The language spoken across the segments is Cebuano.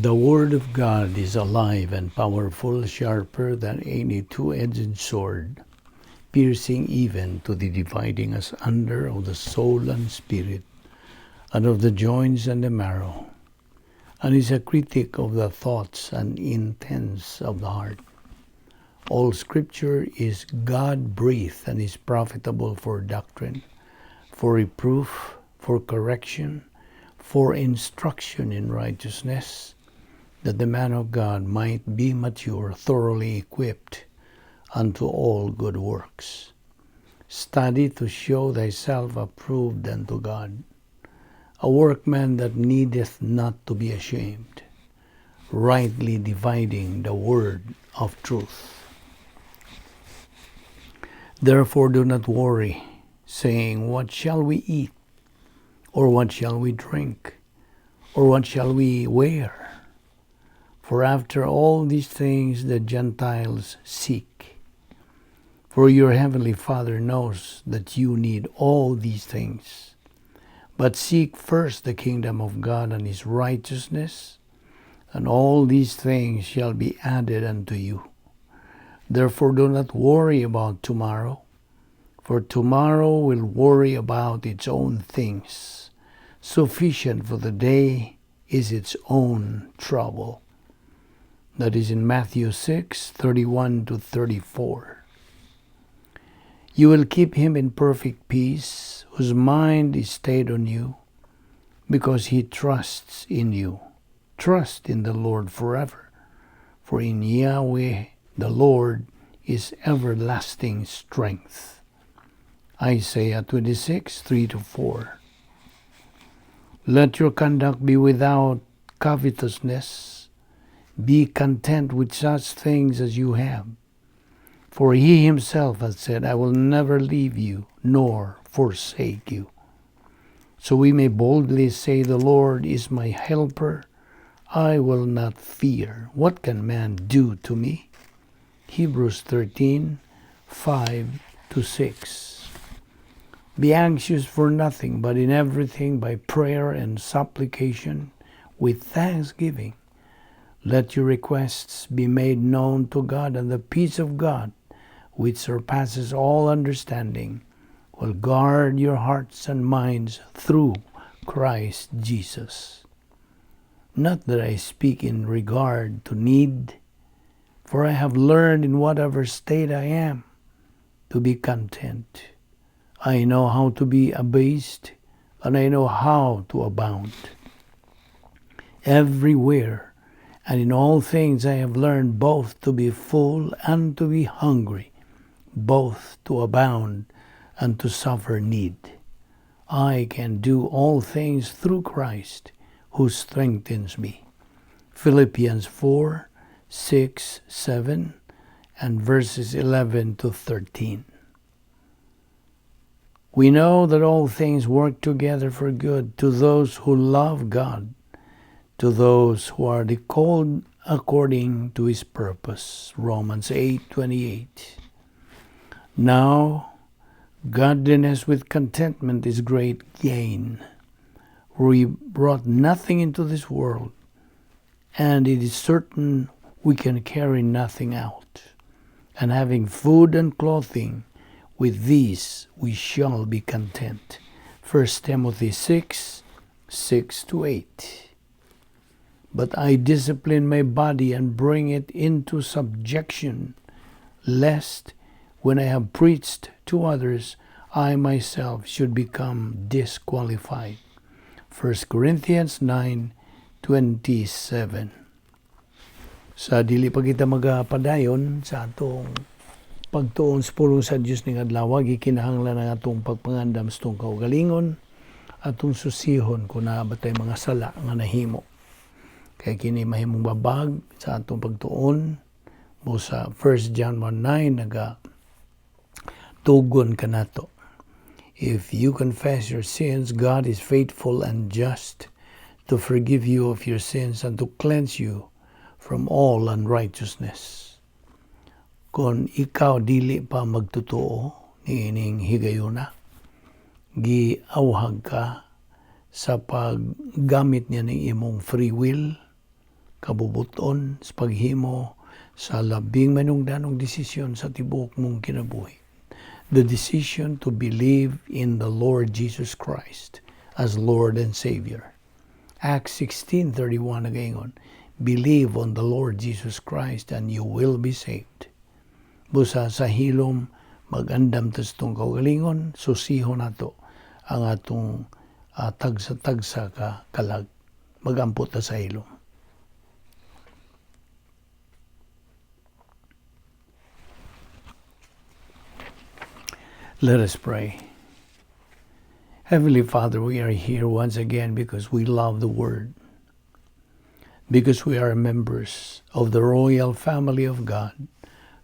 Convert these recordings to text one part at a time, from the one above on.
The Word of God is alive and powerful, sharper than any two-edged sword, piercing even to the dividing asunder of the soul and spirit, and of the joints and the marrow, and is a critic of the thoughts and intents of the heart. All Scripture is God-breathed and is profitable for doctrine, for reproof, for correction, for instruction in righteousness, that the man of God might be mature, thoroughly equipped unto all good works. Study to show thyself approved unto God, a workman that needeth not to be ashamed, rightly dividing the word of truth. Therefore do not worry, saying, "What shall we eat? Or what shall we drink? Or what shall we wear?" For after all these things the Gentiles seek. For your heavenly Father knows that you need all these things. But seek first the kingdom of God and his righteousness, and all these things shall be added unto you. Therefore do not worry about tomorrow, for tomorrow will worry about its own things. Sufficient for the day is its own trouble. That is in Matthew 6:31 to 34. You will keep him in perfect peace, whose mind is stayed on you, because he trusts in you. Trust in the Lord forever, for in Yahweh the Lord is everlasting strength. Isaiah 26:3 to 4. Let your conduct be without covetousness. Be content with such things as you have. For he himself has said, "I will never leave you nor forsake you." So we may boldly say, "The Lord is my helper. I will not fear. What can man do to me?" Hebrews 13:5 to 6. Be anxious for nothing, but in everything by prayer and supplication with thanksgiving, let your requests be made known to God, and the peace of God, which surpasses all understanding, will guard your hearts and minds through Christ Jesus. Not that I speak in regard to need, for I have learned in whatever state I am to be content. I know how to be abased, and I know how to abound. Everywhere and in all things I have learned both to be full and to be hungry, both to abound and to suffer need. I can do all things through Christ who strengthens me. Philippians 4:6, 7, and verses 11 to 13. We know that all things work together for good to those who love God, to those who are the called according to his purpose. Romans 8:28. Now, godliness with contentment is great gain. We brought nothing into this world, and it is certain we can carry nothing out. And having food and clothing, with these we shall be content. 1 Timothy 6:6 to 8. But I discipline my body and bring it into subjection, lest when I have preached to others, I myself should become disqualified. 1 Corinthians 9:27. Sa dili pa kita magapadayon sa atong pagtuon sa pulong sa Dios ning adlaw, gikinahanglan ang atong pagpangandam sa atong kaugalingon, atong susihon kung naa ba tay mga sala nga nahimo. Kay kini mahimong babag sa atong pagtuon mo. Sa 1 John 1:9 naga tugon kanato. If you confess your sins, God is faithful and just to forgive you of your sins and to cleanse you from all unrighteousness. Kung ikaw dili pa magtotoo niining higayuna, giawhag ka sa paggamit niya ng imong free will, Kabubuton sa paghimo sa labing manungdanong desisyon sa tibuok mong kinabuhi. The decision to believe in the Lord Jesus Christ as Lord and Savior. Acts 16:31 nagaingon, "Believe on the Lord Jesus Christ and you will be saved." Busa sa hilom magandam ta sa atong kaugalingon, susiho nato ang atong tagsa-tagsa ka kalag. Magampo ta sa hilom. Let us pray. Heavenly Father, we are here once again because we love the Word, because we are members of the royal family of God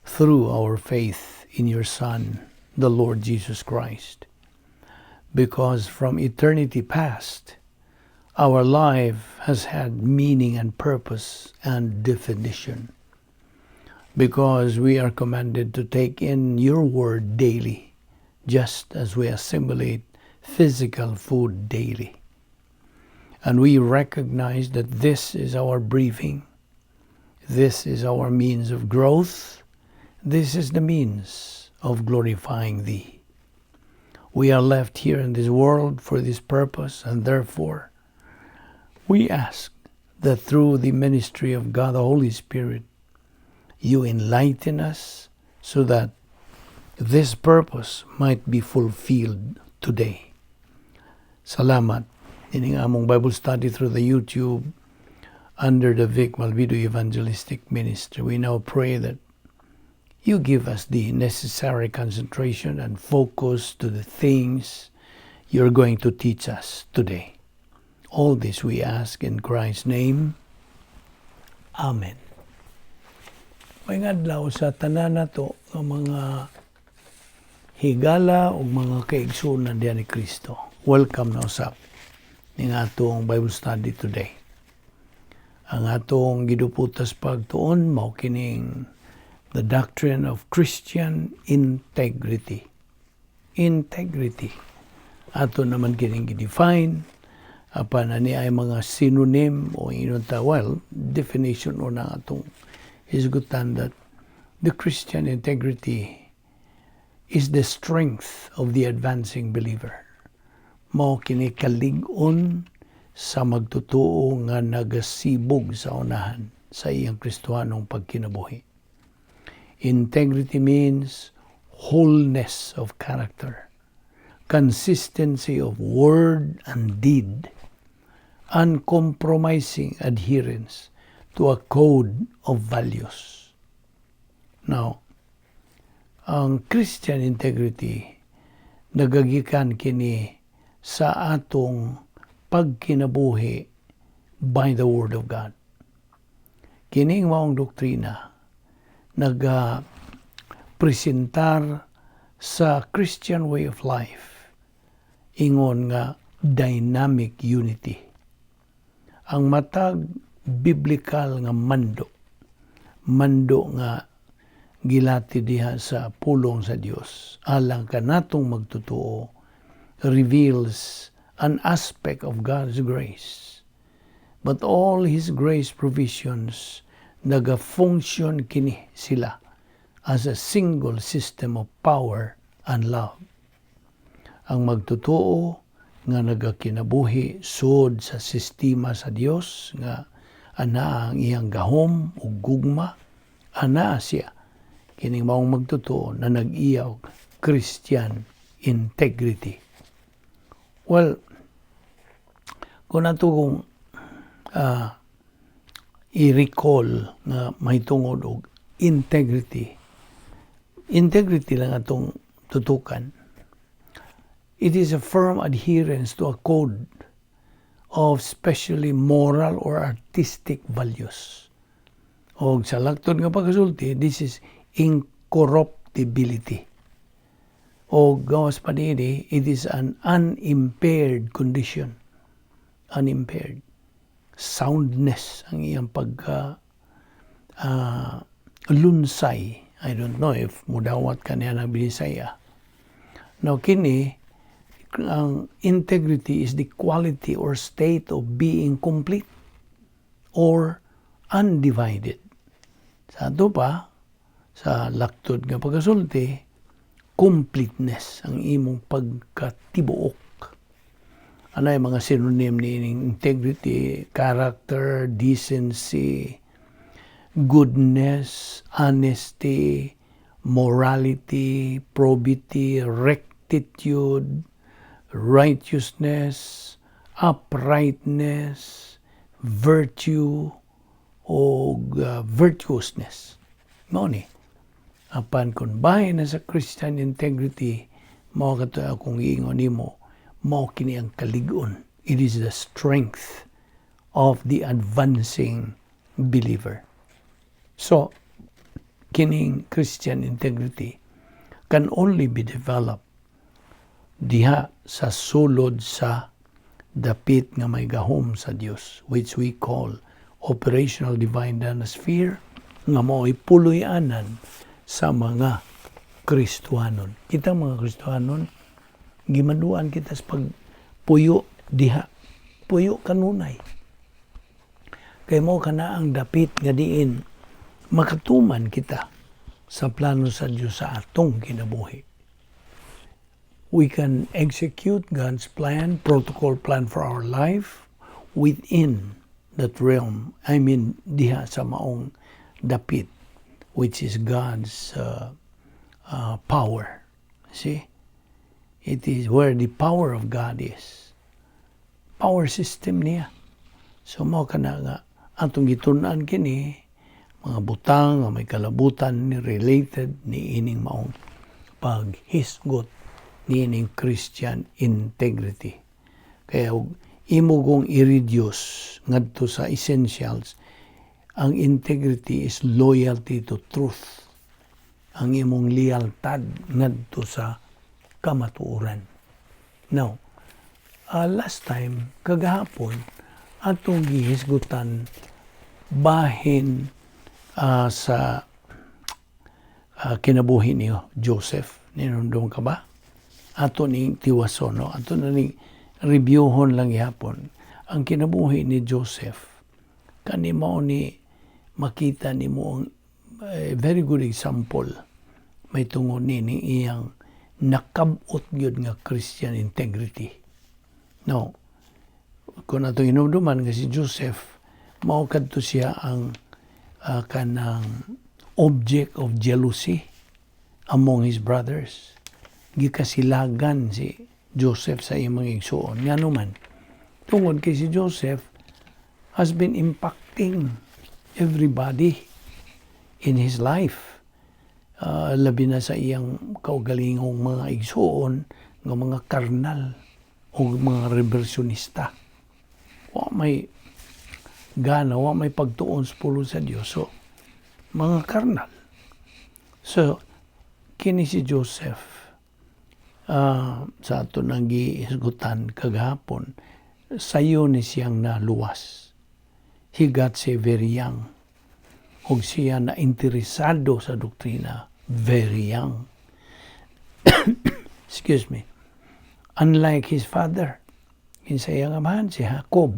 through our faith in your Son, the Lord Jesus Christ. Because from eternity past, our life has had meaning and purpose and definition. Because we are commanded to take in your word daily, just as we assimilate physical food daily. And we recognize that this is our briefing, this is our means of growth, this is the means of glorifying Thee. We are left here in this world for this purpose, and therefore we ask that through the ministry of God the Holy Spirit, you enlighten us so that this purpose might be fulfilled today. Salamat. Ining among Bible study through the YouTube under the Vic Malvido Evangelistic Ministry. We now pray that you give us the necessary concentration and focus to the things you're going to teach us today. All this we ask in Christ's name. Amen. Maayong adlaw sa tanan nato nga mga higala ug mga kaigsuonan diha ni Kristo. Welcome na usab ning atong Bible study today. Ang atong giduputas pagtuon mao kining the doctrine of Christian integrity. Integrity. Ato naman kining gi-define apan ani ay mga synonym o ingon ta, well, definition o na atong hisgutan that the Christian integrity is the strength of the advancing believer. Mao kini kalig-on sa magtotoo nga nagasibog sa unahan sa iyang Kristohanong pagkinabuhi. Integrity means wholeness of character, consistency of word and deed, uncompromising adherence to a code of values. Now, ang Christian integrity nagagikan kini sa atong pagkinabuhi by the Word of God. Kining maong doktrina naga presentar sa Christian way of life ingon nga dynamic unity. Ang matag biblical nga mando, mando nga gilati diha sa pulong sa Dios alang kanatong magtotoo, reveals an aspect of God's grace. But all His grace provisions naga-function kini sila as a single system of power and love. Ang magtotoo nga nagakinabuhi sud sa sistema sa Dios nga ana ang iyang gahom ug gugma, ana siya kining maong magtotoo na nag-iya og Christian integrity. Well, kung ato kung i-recall nga mahitungod og integrity, integrity lang atong tutukan. It is a firm adherence to a code of especially moral or artistic values. O sa laktod nga pagkasulti, this is incorruptibility. O gawas pa niini, it is an unimpaired condition. Unimpaired. Soundness ang iyang pagka lunsay. I don't know if mudawat ka niya ng Binisaya. Now, kini, ang integrity is the quality or state of being complete or Undivided. Sa ato pa, sa laktod nga pagkasulti, completeness ang imong pagkatibuok. Ano yung mga synonym ni integrity? Character, decency, goodness, honesty, morality, probity, rectitude, righteousness, uprightness, virtue, o virtuousness. Mao ni. Apan kung bahin na sa Christian integrity, mao kato akong giingon nimo, mao kini ang kalig-on. It is the strength of the advancing believer. So, kining Christian integrity can only be developed diha sa sulod sa dapit nga may gahom sa Dios, which we call operational divine sphere, nga mao'y puloy-anan sa mga Kristohanon. Kita mga Kristohanon, gimanduan kita sa pagpuyo diha. Puyo kanunay. Kay mao kana ang dapit nga diin makatuman kita sa plano sa Dios sa atong kinabuhi. We can execute God's plan, protocol plan for our life within that realm. I mean, diha sa maong dapit, which is God's power. See? It is where the power of God is. Power system niya. So mao kana nga atong gitun-an kini mga butang nga may kalabutan ni related ni ining maong paghisgot niining Christian integrity. Kaya og imo kong i-reduce ngadto sa essentials, ang integrity is loyalty to truth. Ang imong lealtad ngadto sa kamatuoran. Now, last time, kagahapon, atong gihisgutan bahin sa kinabuhi ni Joseph. Ninumdum ka ba? Ato ning tiwason, no? Ato na ning reviewhon lang gihapon. Ang kinabuhi ni Joseph, kani mao ni makita nimo ang very good example may tungod ni iyang nakab-ot gyud nga Christian integrity. No, kung ato hinumduman nga si Joseph, mao kadto siya ang kanang object of jealousy among his brothers. Gikasilagan si Joseph sa iyang mga igsuon. Ngano man, tungod kay si Joseph has been impacting everybody in his life. Labi na sa iyang kaugalingong mga igsuon nga mga karnal o mga reversionista. Wa may gana, wa may pagtuon sa pulong sa Dios. So, mga karnal. So, kini si Joseph, sa ato nang gihisgutan kagahapon, sayo ni siyang naluwas. He got saved very young. Og siya na interesado sa doktrina very young. Excuse me. Unlike his father, kinsa iyang amahan, si Jacob.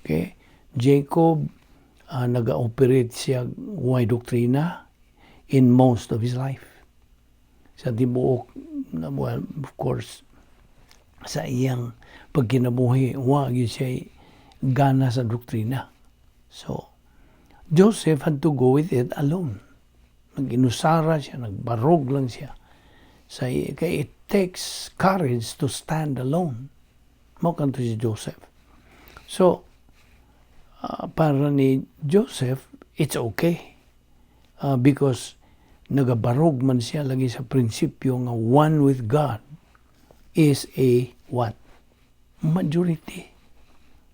Okay? Jacob, naga-operate siya way doktrina in most of his life. Sa tibuok, well, of course, sa iyang pagkinabuhi, wa gyud siya gana sa doktrina. So, Joseph had to go with it alone. Nag-inusara siya, nagbarog lang siya. Sa, kay it takes courage to stand alone. Mao kanto si Joseph. So, para ni Joseph, it's okay. Because nagabarog man siya lagi sa prinsipyo nga one with God is a what? Majority.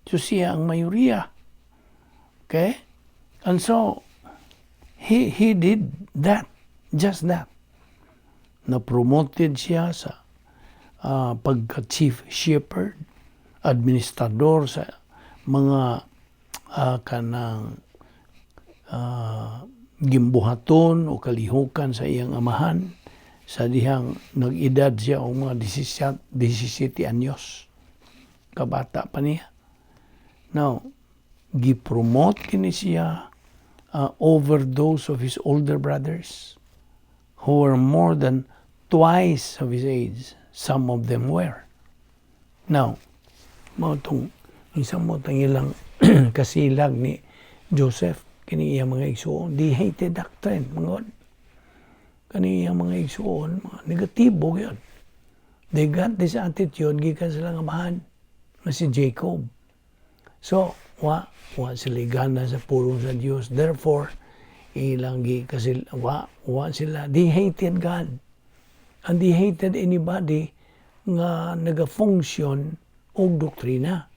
So siya ang mayoriya. Okay? And so, he did that. Just that. Na-promoted siya sa pagka-chief shepherd, administrador sa mga kanang gimbuhaton o kalihukan sa iyang amahan sa dihang nag-edad siya og mga 17, 17 anyos. Kabata pa niya. Now, Gipromote kini siya over those of his older brothers who were more than twice of his age. Some of them were. Now, mao tong isa mo tang ilang kasilag ni Joseph kini iyang mga igsuon. They hated doctrine, mga kani iyang mga igsuon, mga negatibo yun. They got this attitude gikan sa ilang amahan nga si Jacob. So, wa sila gana sa pulong sa Dios. Therefore, ilang gi kasi wa sila, they hated God. And they hated anybody nga naga-function og doktrina.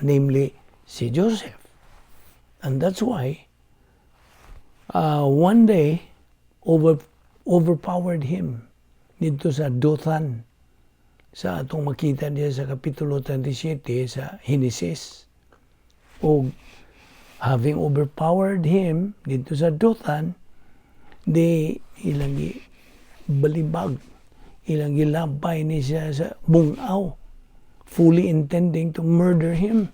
Namely, si Joseph. And that's why one day overpowered him dito sa Dothan, sa atong makita diya sa Kapitulo 37 sa Genesis. O having overpowered him dito sa Dothan, they ilang balibag, ilang gilabay ni siya sa bungaw, fully intending to murder him.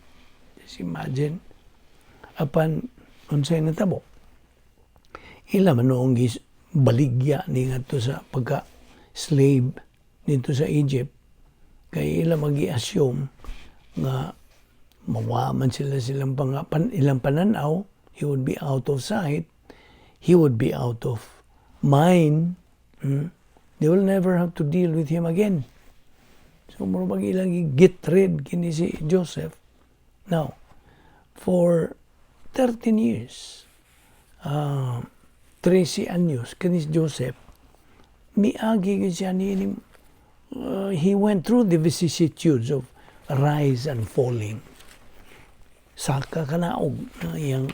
Just imagine. Apan unsay natabo? Ila man noong baligya ni ngadto sa pagka slave dito sa Egypt kay ila magi-assume nga mawa man sila silang ilang pananaw, he would be out of sight, he would be out of mind. They will never have to deal with him again. So mura bag ilang get rid kini si Joseph. Now, for 13 years, 13 anyos kini si Joseph, miagi gyud siya niini, he went through the vicissitudes of rise and falling. Saka kanaog ng iyang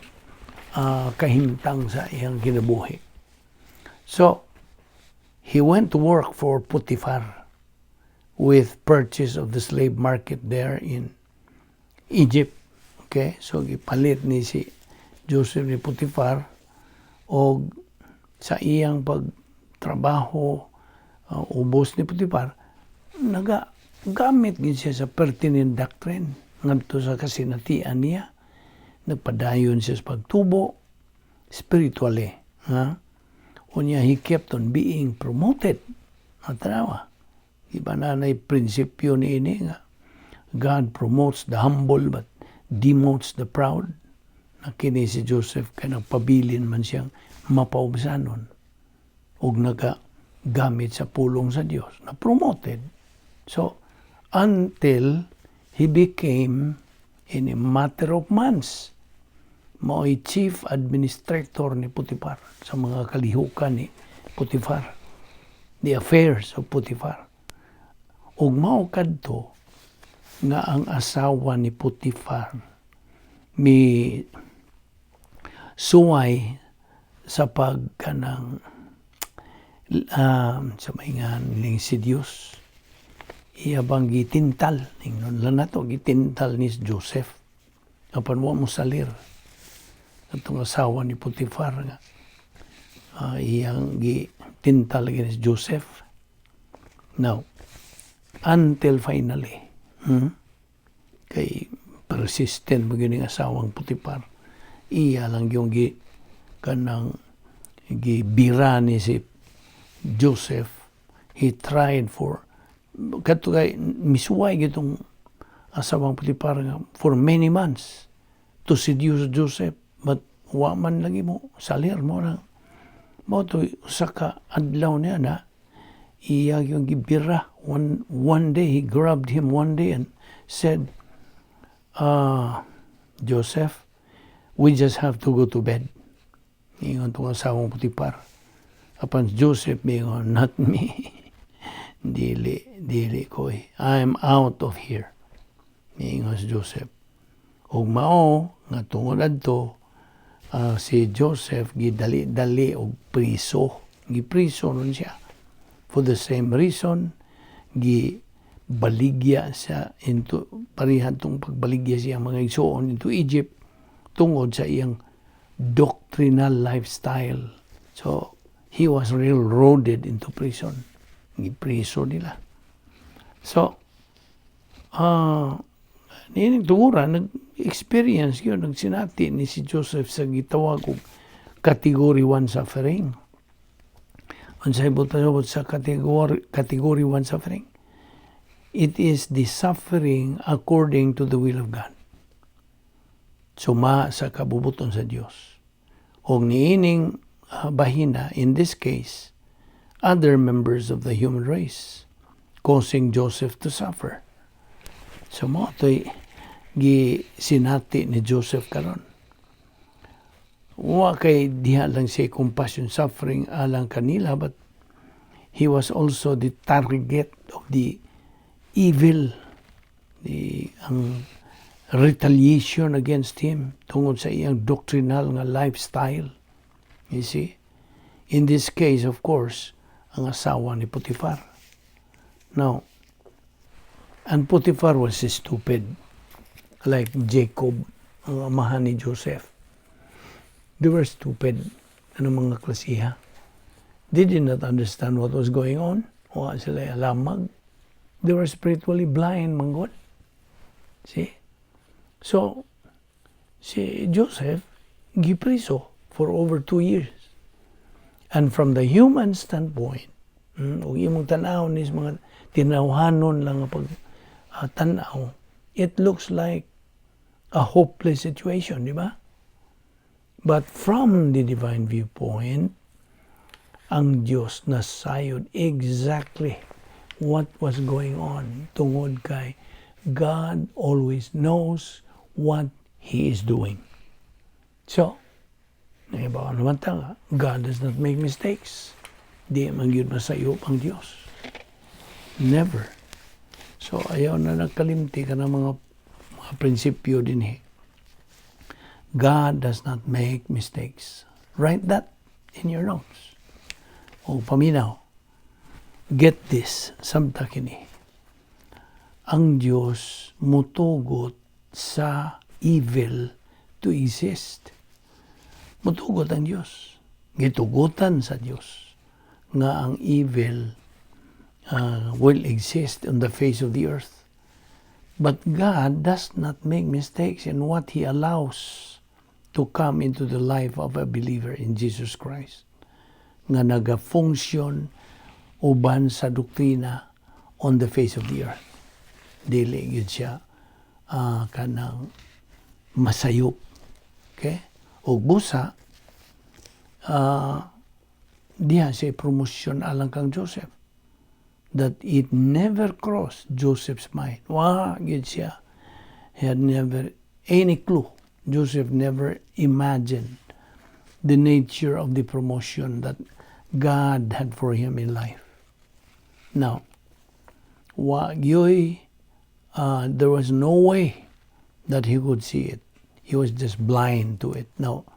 kahimtang sa iyang kinabuhi. So, he went to work for Potiphar with purchase of the slave market there in Egypt. Okay, so gipalit ni si Joseph ni Potiphar og sa iyang pagtrabaho ubos ni Potiphar, naga gamit gid siya sa pertinent doctrine ngadto sa kasinatian niya. Nagpadayon siya sa pagtubo spiritually, ha? Unya he kept on being promoted. Matanawa, iba na na'y prinsipyo ni ini nga God promotes the humble but demotes the proud, na kini si Joseph kay nagpabilin man siyang mapaubsanon ug nagagamit sa pulong sa Dios, na promoted. So until he became, in a matter of months, mao'y chief administrator ni Potiphar sa mga kalihukan ni Potiphar, the affairs of Potiphar. Ug mao kadto nga ang asawa ni Potiphar mi suway sa pag kanang sa may nga ning si Dios, iya bang gitintal, ingnon lang nato, gitintal ni Joseph. Apan wa mo salir atong asawa ni Potiphar nga iyang gitintal ni Joseph. Now, until finally, kay persistent mo gyud ning asawang Potiphar, iya lang yung gi kanang gibira ni si Joseph. He tried for kadto kay misuway gitong asawang Potiphar nga for many months to seduce Joseph, but wa man lagi mo salir mo lang mo to. Usa ka adlaw niya na iya yung gibira. One day, he grabbed him one day and said, "Joseph, we just have to go to bed," ingon tong asawang Potiphar. Apan Joseph mingon, "Not me. Dili, dili ko eh. I'm out of here," miingon si Joseph. Ug mao nga tungod adto, si Joseph gidali-dali og priso. Gipriso nun siya. For the same reason, gi baligya siya into parehan tong pagbaligya siya mga igsuon into Egypt tungod sa iyang doctrinal lifestyle. So, he was railroaded into prison. Gipriso nila. So, Niining tungura, nag-experience yun, nagsinati ni si Joseph sa gitawag og category 1 suffering. Unsay buot sa category 1 suffering? It is the suffering according to the will of God. Suma sa kabubuton sa Dios. Og niining bahina, in this case, other members of the human race, causing Joseph to suffer. So mao to'y gisinati ni Joseph karon. Wa kay diha lang siya compassion suffering alang kanila, but he was also the target of the evil, the ang retaliation against him tungod sa iyang doctrinal nga lifestyle. You see? In this case, of course, ang asawa ni Potiphar. Now, and Potiphar was stupid, like Jacob, ang amahan ni Joseph. They were stupid, ano mga klasiha. They did not understand what was going on. Wa sila alamag. They were spiritually blind, manggod. See? So, si Joseph, gipriso for over 2 years. And from the human standpoint, ug imong tan-aw ni mga tinawhanon lang nga pag tan-aw, it looks like a hopeless situation, di ba? But from the divine viewpoint, ang Diyos nasayod exactly what was going on tungod kay God always knows what He is doing. So, nahibaw naman ta, God does not make mistakes. Di man gyud masayop ang Diyos. Never. So, ayaw na nagkalimti ka ng mga prinsipyo din eh. God does not make mistakes. Write that in your notes. O paminaw. Get this, samta kini. Ang Diyos mutugot sa evil to exist. Mutugot ang Diyos. Gitugutan sa Diyos nga ang evil will exist on the face of the earth. But God does not make mistakes in what He allows to come into the life of a believer in Jesus Christ nga naga-function uban sa doktrina on the face of the earth. Dili gyud siya kanang masayop. Okay? Ug busa diha siya promosyon alang kang Joseph that it never crossed Joseph's mind. Wa gyud siya. He had never any clue. Joseph never imagined the nature of the promotion that God had for him in life. Now, wa gyoy, there was no way that he could see it. He was just blind to it. Now,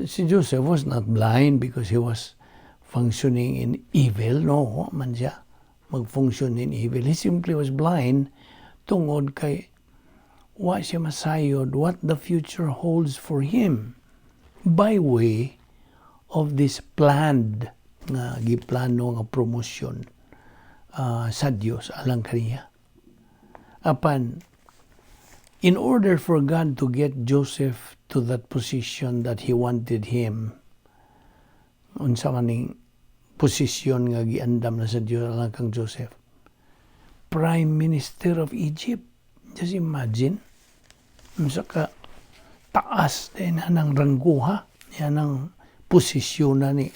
si Joseph was not blind because he was functioning in evil. No, wa man siya mag-function in evil. He simply was blind tungod kay wa siya masayod what the future holds for him by way of this planned nga giplano nga promosyon sa Dios alang kaniya. Apan in order for God to get Joseph to that position that he wanted him, unsa man ning posisyon nga giandam na sa Dios alang kang Joseph? Prime Minister of Egypt. Just imagine. Unsa ka taas din ng rangguha, yan ang posisyon na ni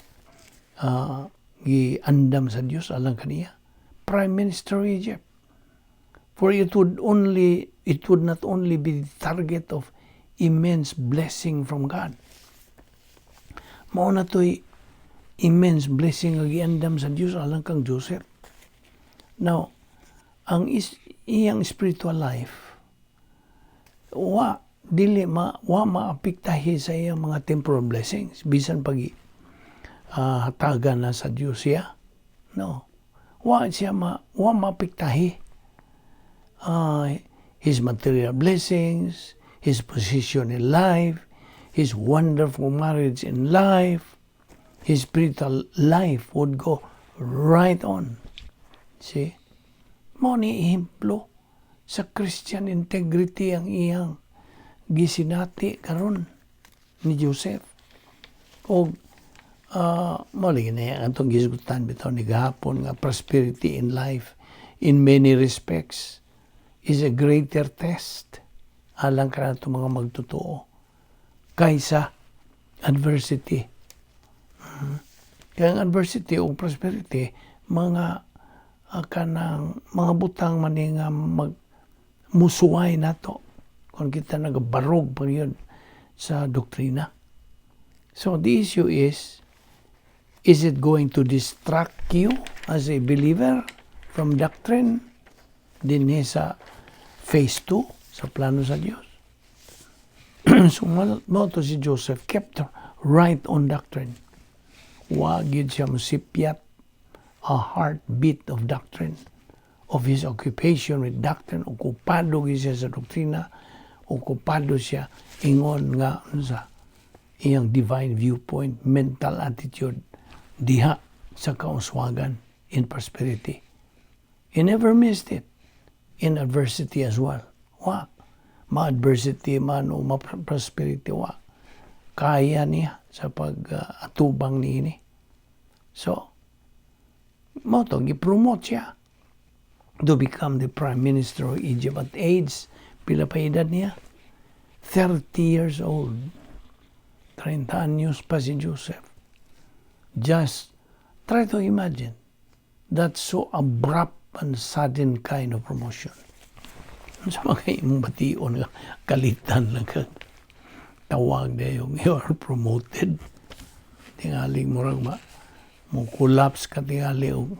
giandam sa Dios alang kaniya. Prime Minister of Egypt. For it would not only be the target of immense blessing from God. Mao na to'y immense blessing nga giandam sa Dios alang kang Joseph. Now, ang iyang spiritual life wa dili ma wa maapektahi sa iyang mga temporal blessings bisan pag hatagan na sa Dios siya. No, wa siya ma wa maapektahi his material blessings, his position in life, his wonderful marriage in life. His spiritual life would go right on. See, mao ni ehemplo. Sa Christian integrity ang iyang gisinati karon ni Joseph. O mao lagi na atong gisgutan bitaw ni gahapon nga prosperity in life in many respects is a greater test alang kanato mga magtotoo kaysa adversity. Kaya ang adversity o prosperity, mga kanang mga butang man ni nga mag musuway nato kung kita nagabarog pa gyud sa doktrina. So the issue is it going to distract you as a believer from doctrine dinhi sa phase 2 sa plano sa Dios? So mao to si Joseph kept right on doctrine. Wa gyud siya mosipyat a heartbeat of doctrine, of his occupation with doctrine. Okupado gyud siya sa doktrina, okupado siya ingon nga unsa iyang divine viewpoint, mental attitude diha sa kauswagan, in prosperity. He never missed it in adversity as well. Wa ma-adversity man o ma-prosperity, wa kaya niya sa pag-atubang niini. So mao to gi-promote siya to become the prime minister of Egypt at age, pila pa edad niya? 30 years old. 30 anyos pa si Joseph. Just try to imagine that so abrupt and sudden kind of promotion. Sa mga imong bation nga kalitan lang ka tawag na yung you are promoted. Tingaling murag ma mo collapse ka tingali og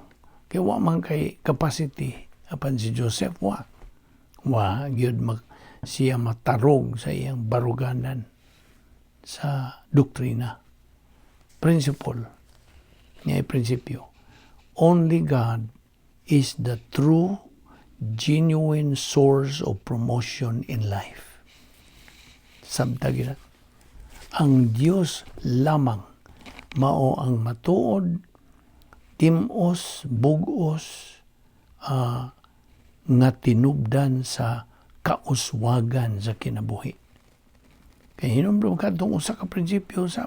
kay wa man kay capacity. Apan si Joseph, wa gyud mag siya matarog sa iyang baruganan sa doktrina. Principle niya, prinsipyo: only God is the true, genuine source of promotion in life. Sabta gyud na. Ang Dios lamang mao ang matuod, timos, bugos nga tinubdan sa kauswagan sa kinabuhi. Kay hinumdum kadtong usa ka prinsipyo sa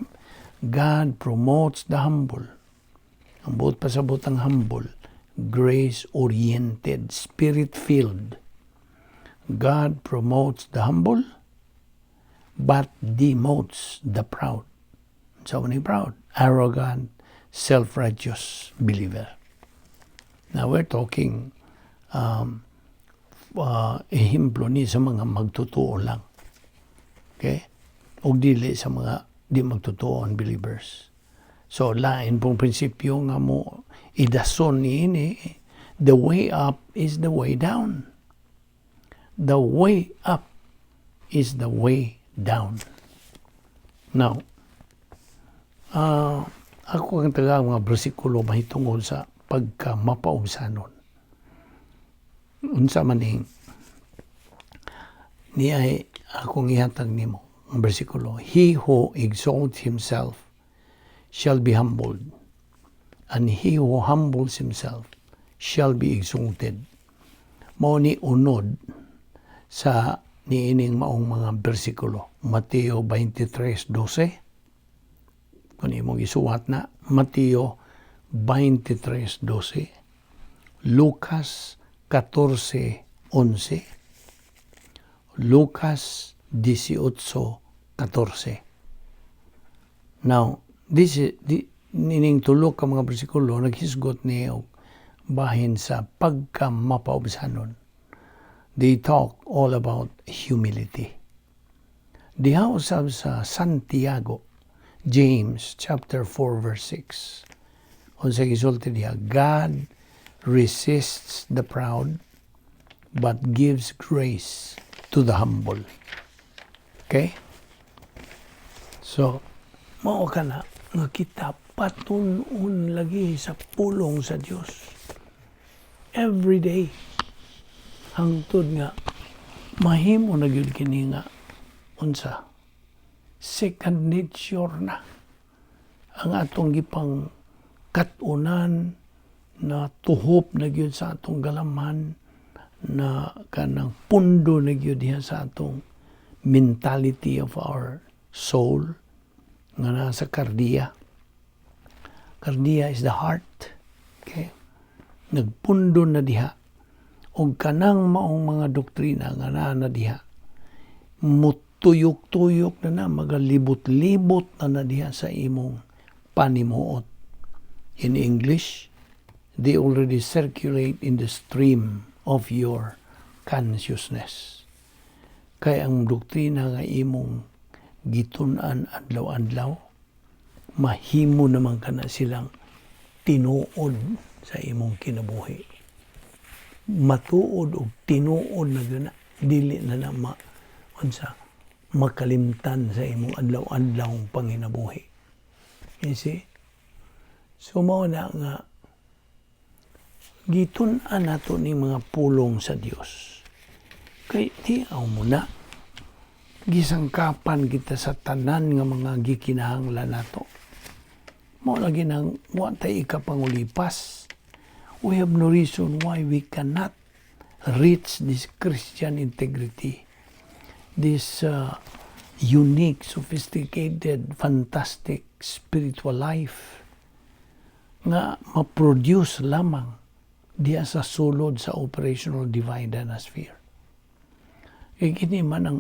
God promotes the humble. Ang buot pasabot ang humble, grace-oriented, spirit-filled. God promotes the humble, but demotes the proud. So many proud, arrogant, self-righteous believer. Now we're talking ehemplo ni sa mga magtotoo lang. Okay? O dili sa mga di magtotoo, unbelievers. So lain pong prinsipyo nga mo idason ni ini, the way up is the way down. The way up is the way down. Now, ako ang taga mga bersikulo mahitungod sa pagka mapaubsanon. Unsa man ning ni ay akong ihatag nimo ang bersikulo: "He who exalts himself shall be humbled, and he who humbles himself shall be exalted." Mao ni unod sa niining maong mga bersikulo. Mateo 23:12. Kung imong isuwat na, Mateo 23:12, Lucas 14:11, Lucas 18:14. Now, this is, di, nining tulo ka mga bersikulo naghisgot ni og bahin sa pagka mapaubsanon. They talk all about humility. Diha usab sa Santiago, James chapter 4 verse 6. Unsa gisulti diha? "God resists the proud but gives grace to the humble." Okay? So, mao kana nga kita patun-on lagi sa pulong sa Dios. Every day. Hangtod nga mahimo na gyud kini nga unsa, second nature na ang atong gipang kat-unan na tuhop na gyud sa atong galamhan. Na kanang pundo na gyud diha sa atong mentality of our soul nga nasa kardiya. Kardiya is the heart. Okay? Nagpundo na diha. Og kanang maong mga doktrina nga naa na diha, mutuyok-tuyok na na, magalibot-libot na na diha sa imong panimuot. In English, they already circulate in the stream of your consciousness. Kay ang doktrina nga imong gitun-an adlaw-adlaw, mahimo naman kana silang tinuod sa imong kinabuhi. Matuod og tinuod na gyud na, dili na na ma unsa makalimtan sa imong adlaw-adlaw panginabuhi. You see? So mao na nga gitun-an nato ni mga pulong sa Dios. Kay tiaw mo na, gisangkapan kita sa tanan nga mga gikinahanglan nato. Mao lagi nang wa tay ikapangulipas. We have no reason why we cannot reach this Christian integrity, this unique, sophisticated, fantastic spiritual life nga ma-produce lamang diya sa sulod sa operational divine dynasphere. Kay kini man ang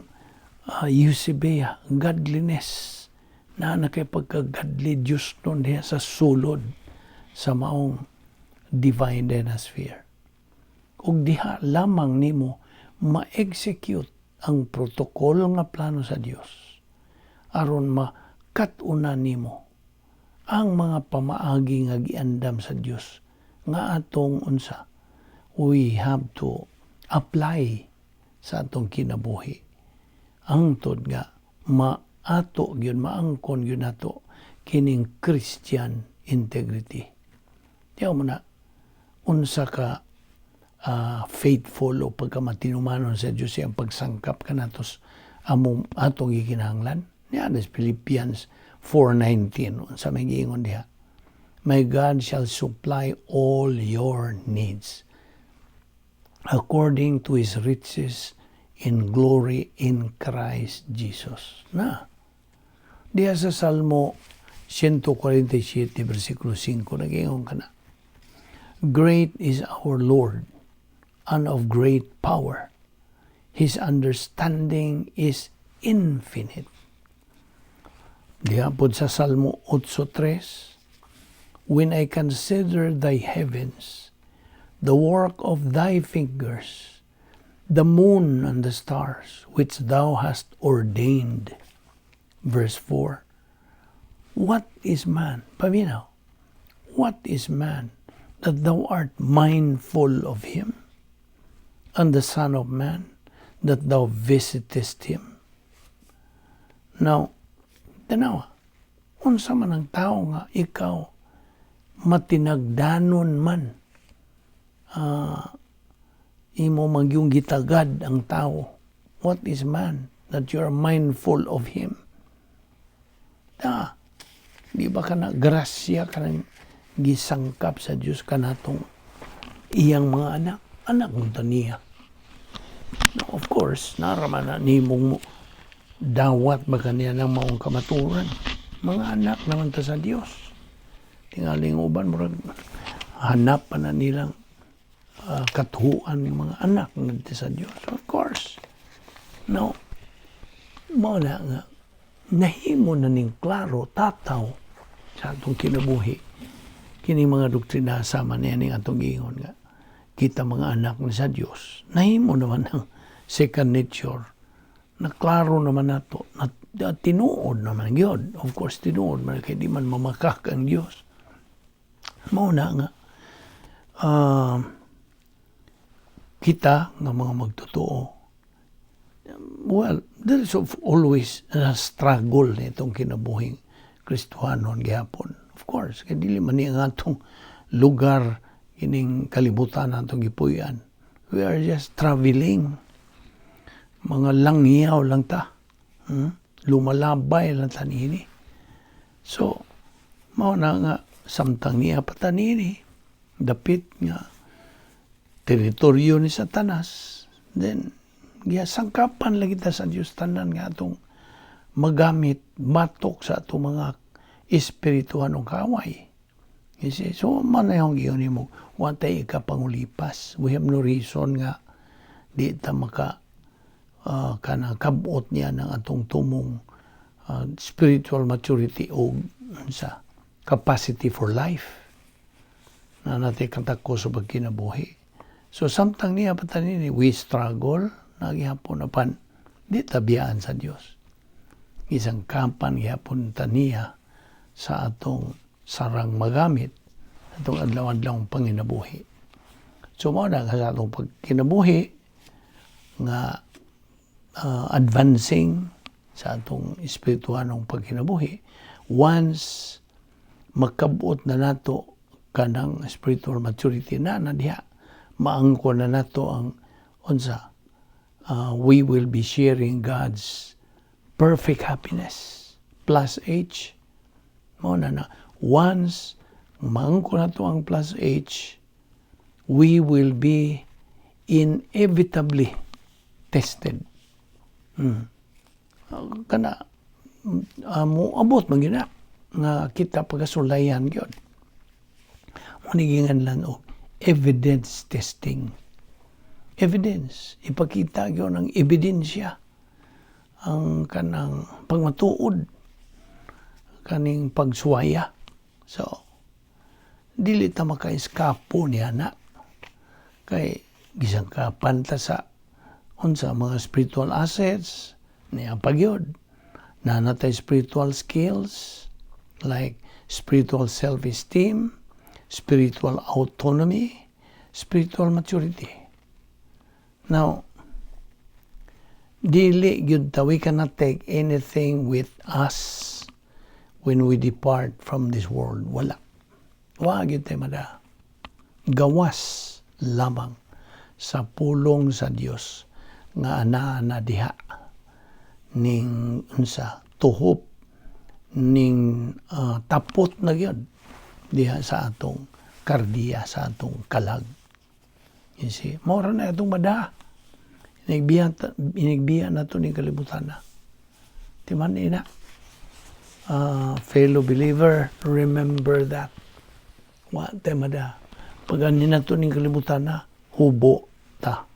eusebeia, godliness, na na kay pagka-godly Diyos nun diya sa sulod sa maong divine dynasphere. Ug diha lamang nimo ma-execute ang protocol nga plano sa Dios aron makat-unan nimo ang mga pamaagi nga giandam sa Dios nga atong unsa, we have to apply sa atong kinabuhi hangtod nga maato gyud, maangkon gyud nato kining Christian integrity. Tiyaw mo na unsa ka faithful o pagkamatinumanon sa Dios iyang pagsangkap kanatos among atong gikinahanglan. Niya Philippians 4:19, unsa may giingon diha? "My God shall supply all your needs according to His riches in glory in Christ Jesus." Na. Diha sa Salmo 147 versikulo 5, nagingon kana, "Great is our Lord and of great power. His understanding is infinite." Diha pod sa Salmo 8:3, "When I consider thy heavens, the work of thy fingers, the moon and the stars, which thou hast ordained." Verse 4, "What is man?" Paminaw. "What is man that thou art mindful of him? And the son of man that thou visitest him?" Now, tanawa, unsa man ang tao nga ikaw matinagdanon man, imo magyung gitagad ang tao? What is man that you are mindful of him? Da, di ba kana grasya kanang gisangkap sa Dios kanatong iyang mga anak? Anak mo ta niya. Now, of course, naraman na nimong dawat ba kaniya ng maong kamaturan. Mga anak naman ta sa Dios. Tingaling uban murag hanap pa na nilang katuan ng mga anak ngadto sa Dios. Of course. Now, mao na nga nahimo na ning klaro tataw sa atong kinabuhi kini mga doktrina sama niya ning atong giingon nga kita mga anak ni sa Dios. Nahimo naman ang second nature na klaro naman nato na, na tinuod naman gyud. Of course, tinuod man kay di man mamakak ang Dios. Mao na nga kita nga mga magtotoo, well, there is always a struggle nitong kinabuhing Kristohanon gihapon. Of course, kay dili man ni ang atong lugar kining kalibutan atong gipuy-an. We are just traveling. Mga langyaw lang ta. Lumalabay lang ta niini. So, mao na nga samtang niya pa ta niini, dapit nga Teritoryo ni Satanas, then sangkapan lagi ta sa Dios tanan nga atong magamit matok sa atong mga espirituhanong kaaway. You see? So, man na yung giyon mo, wa tay ikapangulipas. We have no reason nga di ta maka kana kabot niya ng atong tumong spiritual maturity o sa capacity for life na natin katako sa pagkinabuhi. So, samtang niya patanini, we struggle, nagyapon apan, di tabiyaan sa Dios. Gisangkapan gihapon taniya sa atong sarang magamit atong adlaw-adlaw panginabuhi. So mao na sa atong pagkinabuhi nga advancing sa atong espirituhanong pagkinabuhi, once makabot na nato kanang spiritual maturity na na diha, maangko na nato ang unsa, we will be sharing God's perfect happiness plus H. Mao na na once maangko nato ang plus H, we will be inevitably tested. Kana moabot man gyud na nga kita pagkasulayan gyud. Mao ni ginganlan og evidence testing. Evidence, ipakita gyud ang ebidensya, ang kanang pagmatuod kaning pagsuwaya. So, dili ta maka-eskapo niya na. Kay gisangkapan ta sa unsa, mga spiritual assets niya pagyod. Naa na tay spiritual skills like spiritual self-esteem, spiritual autonomy, spiritual maturity. Now, dili gyud ta, we cannot take anything with us when we depart from this world. Wala. Wa gyud tay mada. Gawas lamang sa pulong sa Dios nga anaa na diha ning unsa, tuhop ning tapot na gyud diha sa atong kardiya, sa atong kalag. You see, mao ra na atong mada. Inigbiya na to ning kalibutan na. Timan ina. Fellow believer, remember that. Wa tay mada. Pag ani na to ning kalibutan na, hubo ta.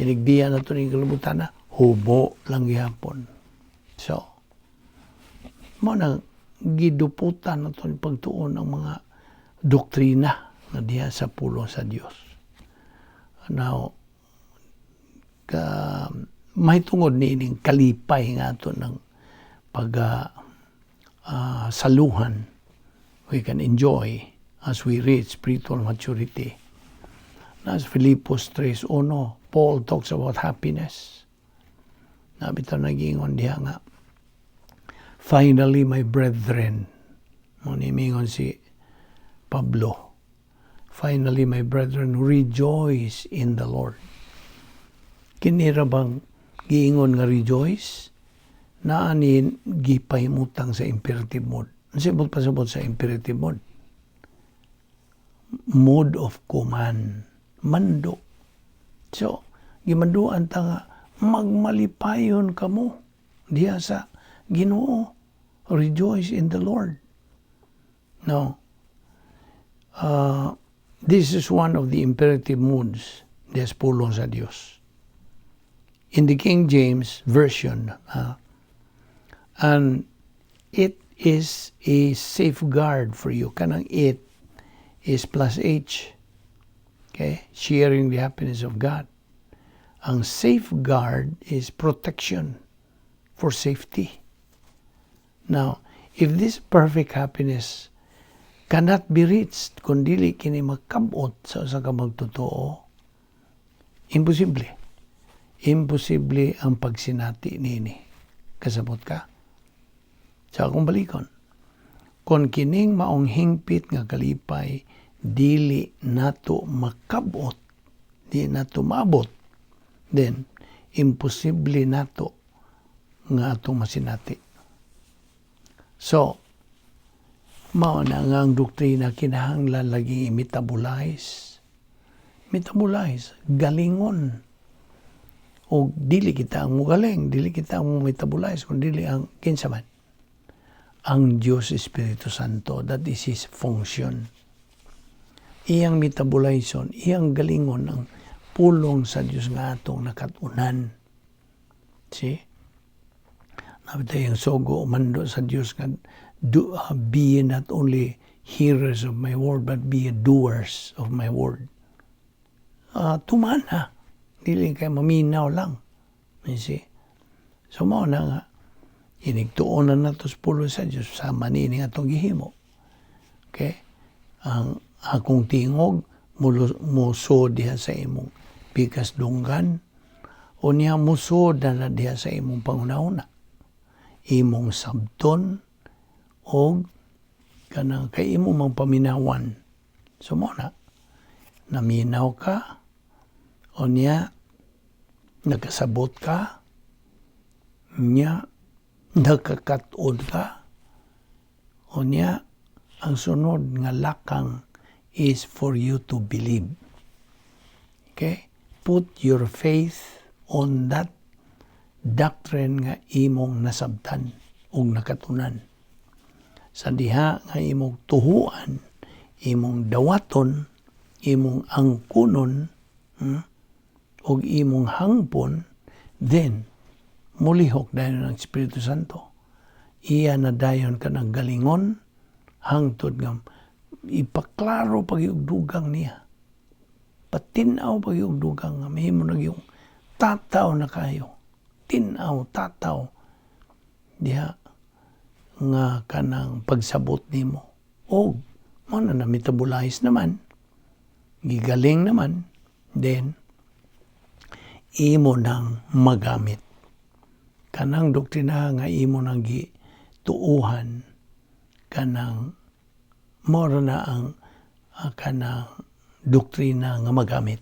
Inigbiya na to ning kalibutan na, hubo lang gihapon. So, mao na giduputan na to ni pagtuon ang mga doktrina nga diha sa pulong sa Dios. Now, ka, mahitungod ni ining kalipay nga ato ng pag saluhan, we can enjoy as we reach spiritual maturity. Nas Filipos 3.1, Paul talks about happiness. Nabitaw nagingon diha nga, "Finally, my brethren," mo ni mingon si Pablo, "Finally, my brethren, rejoice in the Lord." Kinira bang giingon nga rejoice? Naani gipahimutang sa imperative mode. Ano sa pasabot sa imperative mode? Mode of command. Mando. So, gimanduan ta nga magmalipayon kamo diha sa Ginoo. Rejoice in the Lord. No. This is one of the imperative moods des pulong sa Dios. In the King James Version, and it is a safeguard for you. Kanang it is plus H. Okay? Sharing the happiness of God. Ang safeguard is protection for safety. Now, if this perfect happiness cannot be reached kung dili kini makabot sa usa ka magtotoo, imposible. Imposible ang pagsinati nini. Kasabot ka? Sa akong balikon, kung kining maong hingpit nga kalipay dili nato makabot, di nato maabot, then imposible nato nga atong masinati. So, mao na nga ang doktrina kinahanglan lagi i-metabolize. Metabolize, galingon. O dili kita ang mugaling, dili kita ang metabolize, kung dili ang kinsa man. Ang Diyos Espiritu Santo, that is His function. Iyang metabolizon, iyang galingon ang pulong sa Diyos nga atong nakatunan. See? Naa yung sugo mando sa Diyos nga be not only hearers of my word but be doers of my word. Tumana. Dili kay maminaw lang. You see? So mao na nga inigtuonan nato sa pulong sa Diyos sama niini atong gihimo. Okay? Ang akong tingog musuod diha sa imong pikas dunggan o niya musuod na diha sa imong panghunahuna. Imong sabton og kanang kay imo mang paminawan. So mao na naminaw ka o niya nakasabot ka, niya nakakaton ka o niya ang sunod nga lakang is for you to believe. Okay? Put your faith on that doctrine nga imong nasabtan ug nakatunan. Sa diha nga imong tuhuan, imong dawaton, imong angkunon, ug imong hangpon, then mulihok dayon ang Espiritu Santo. Iya na dayon kanang galingon hangtod nga ipaklaro pag dugang niya. Patin-aw pag dugang nga mahimo na yung tataw na kayo. Tin-aw, tataw. Diha nga kanang pagsabot nimo. Og mao na na metabolize naman. Gigaling naman. Then imo nang magamit. Kanang doktrina nga imo nang gituuhan, kanang mao na ang kanang doktrina nga magamit.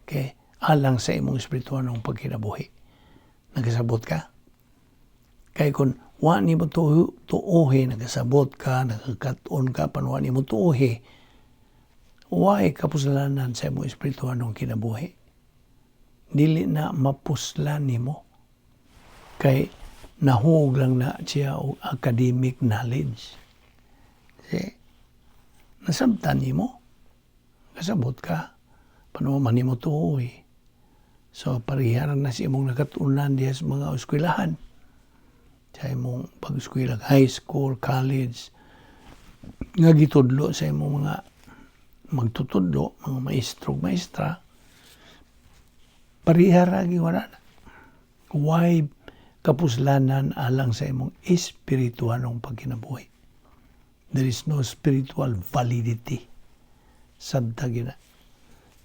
Okay? Alang sa imong espirituanong pagkinabuhi. Nagasabot ka? Kay kung wa nimo tuohi, nagasabot ka, nagkaton ka, pan wa nimo tuohi, waay kapuslanan sa imong espirituanong kinabuhi. Dili na mapuslan nimo. Kay nahug lang na siya og academic knowledge. See? Nasabtan nimo, kasabot ka, paano man nimo tuohi. So, pareha na sa imong nakatunan diha sa mga eskwelahan. Sa imong pag-eskwela, high school, college, nga gitudlo sa imong mga magtutudlo, mga maestro, maestra, pareha ra wala na. Why kapuslanan alang sa imong espirituanong pagkinabuhi? There is no spiritual validity. Sabta gina.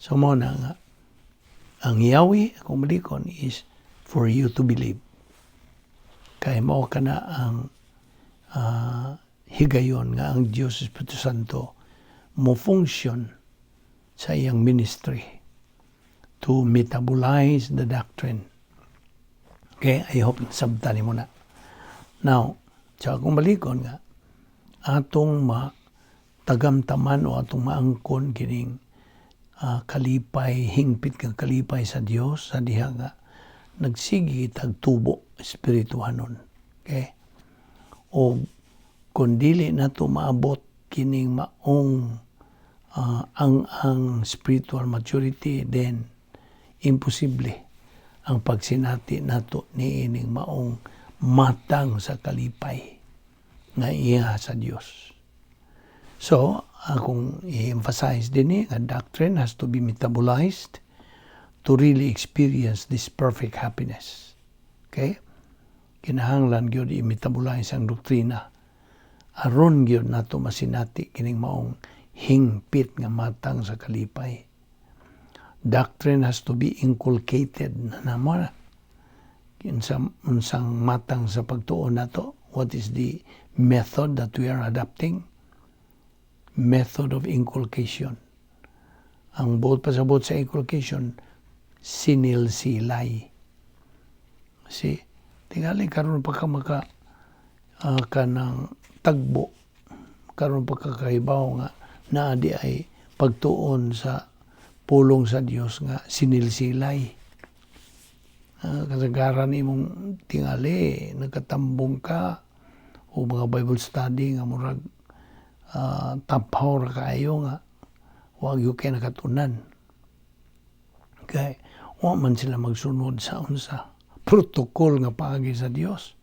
So mao na nga, ang yawi, akong balikon, is for you to believe. Kay mao ka na ang higayon nga ang Diyos Espiritu Santo mo function sa iyang ministry to metabolize the doctrine. Okay, I hope sabta nimo na. Now, sa akong balikon nga, atong matagamtaman o atong maangkon kining kalipay, hingpit nga kalipay sa Dios sa diha nga nagsige tag tubo espirituhanon. Okay? O kung dili nato maabot kining maong ang spiritual maturity, then imposible ang pagsinati nato niining maong matang sa kalipay nga iya sa Dios. So, akong i-emphasize din eh, nga doctrine has to be metabolized to really experience this perfect happiness. Okay? Kinahanglan gyud i-metabolize ang doktrina aron gyud nato masinati kining maong hingpit nga matang sa kalipay. Doctrine has to be inculcated na namo na. Kinsa unsang matang sa pagtuo nato? What is the method that we are adopting? Method of inculcation. Ang buot pasabot sa inculcation, sinilsilay. See, tingali karon pa ka maka kanang tagbo, karon pa ka kahibaw nga naa di ay pagtuon sa Pulong sa Dios nga sinilsilay. Kasagaran imong tingali nagkatambong ka o mga Bible study nga murag tapaw ra kaayo nga wa gyud kay nakatunan. Kay wa man sila magsunod sa unsa protocol nga paagi sa Dios.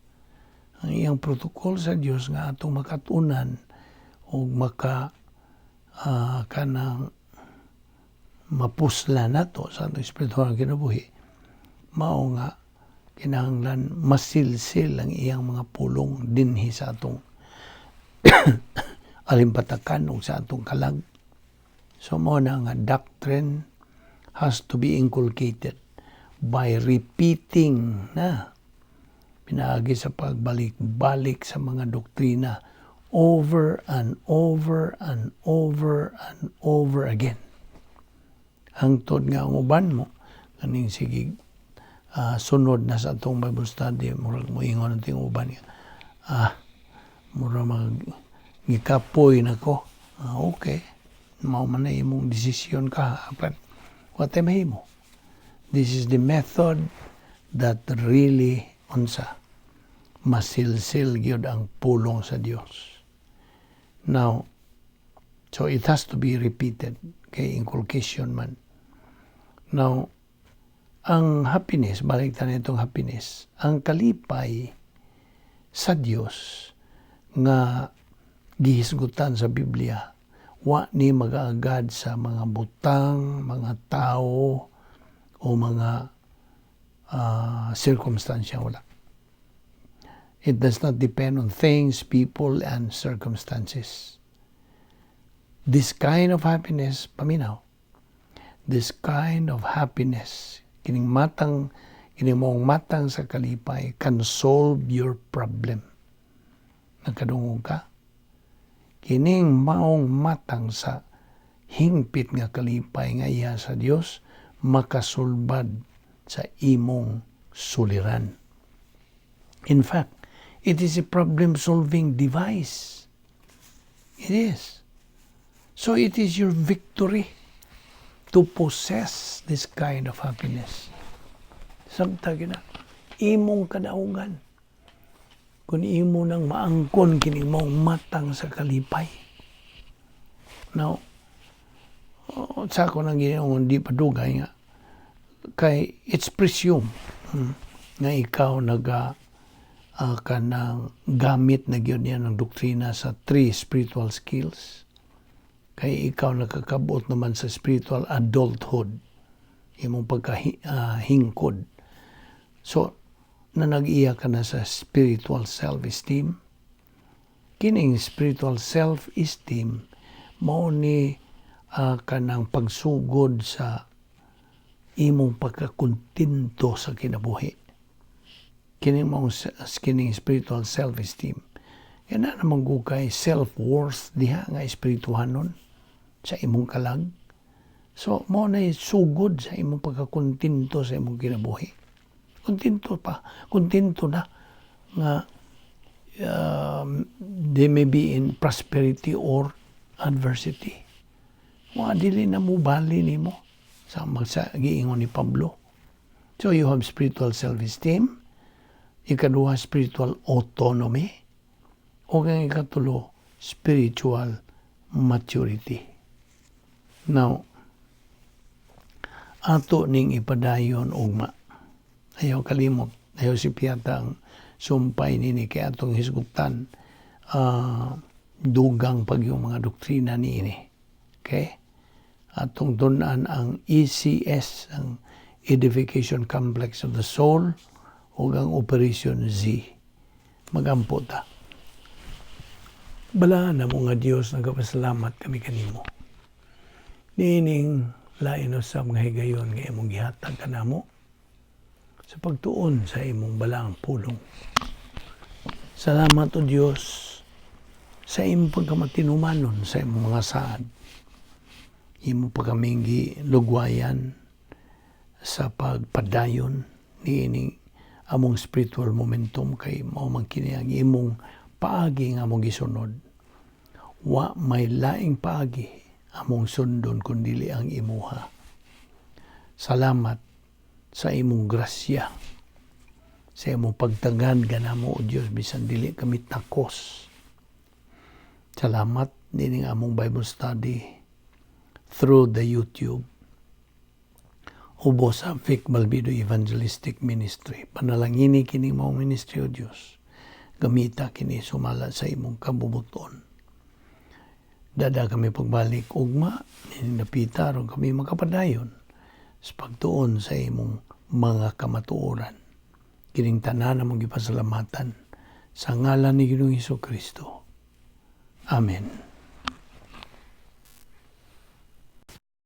Ang iyang protocol sa Dios nga atong makatunan ug maka kanang mapusla nato sa atong espiritual nga kinabuhi, mao nga kinahanglan masilsil ang iyang mga pulong dinhi sa atong alimpatakan ug sa atong kalag. So mao na nga doctrine has to be inculcated by repeating na pinaagi sa pagbalik-balik sa mga doktrina over and over and over and over again. Hangtod nga ang uban mo kaning sige sunod na sa atong Bible study, murag moingon ang uban nga, "Ah, mura mag gikapoy nako." Ah, okay, mao man na imong desisyon ka, but what mahimo, this is the method that really unsa masilsil gyud ang pulong sa Dios. Now, so it has to be repeated kay inculcation man. Now, ang happiness, balik ta itong happiness, ang kalipay sa Dios nga gihisgutan sa Biblia, wa ni magaagad sa mga butang, mga tao o mga sirkumstansya, wala. It does not depend on things, people, and circumstances. This kind of happiness, paminaw, this kind of happiness, kining matang, kining maong matang sa kalipay, can solve your problem. Nagkadungog ka? Kining maong matang sa hingpit nga kalipay nga iya sa Dios makasulbad sa imong suliran. In fact, it is a problem-solving device. It is. So it is your victory to possess this kind of happiness. Sabta gina, imong kadaugan. Kung imo nang maangkon kini maong matang sa kalipay. Now, oh, sa ako nang ginaon di pa dugay nga kay it's presumed nga ikaw naga kanang gamit na gyud niya ng doktrina sa three spiritual skills, kay ikaw nakakabot naman sa spiritual adulthood, imong pagkahingkod. So na nag-iya ka na sa spiritual self-esteem. Kining spiritual self-esteem mao ni kanang pagsugod sa imong pagkakontento sa kinabuhi. Kining mao kining spiritual self-esteem. Kaya na naman kay self-worth diha nga espirituhanon sa imong kalag. So, mao na sugod sa imong pagkakontento sa imong kinabuhi. Kontento pa, kontento na nga they may be in prosperity or adversity. Wa dili na mo bali nimo sa magsa giingon ni Pablo. So you have spiritual self-esteem, ikaduha, spiritual autonomy, o ang ikatulo, spiritual maturity. Now, ato ning ipadayon ugma. Ayaw kalimot, ayaw si Piata ang sumpay nini kay atong hisgutan dugang pag yung mga doktrina niini. Okay? Atong tun-an ang ECS, ang Edification Complex of the Soul, o ang Operation Z. Magampo ta. Balaan na mo nga Dios, nagapasalamat kami kanimo. Niining lain sa mga higayon nga imong gihatag kanamo sa pagtuon sa imong balaang pulong. Salamat, O Dios, sa imong pagkamatinumanon sa imong mga saad. Imo pa kaming gilugwayan sa pagpadayon niining among spiritual momentum kay mao man kini ang imong paagi nga among gisunod. Wa may laing paagi among sundon kun dili ang imuha. Salamat sa imong grasya, sa imong pagtagad kanamo, O Dios, bisan dili kami takos. Salamat nining among Bible study through the YouTube. Ubos sa Vic Balbido Evangelistic Ministry. Panalangini kini mao ministry, O Dios. Gamita kini sumala sa imong kabubuton. Dada kami pagbalik ugma, nining dapita aron kami makapadayon sa pagtuon sa imong mga kamatuoran. Kining tanan among gipasalamatan sa ngalan ni Ginoong Hesus Kristo. Amen.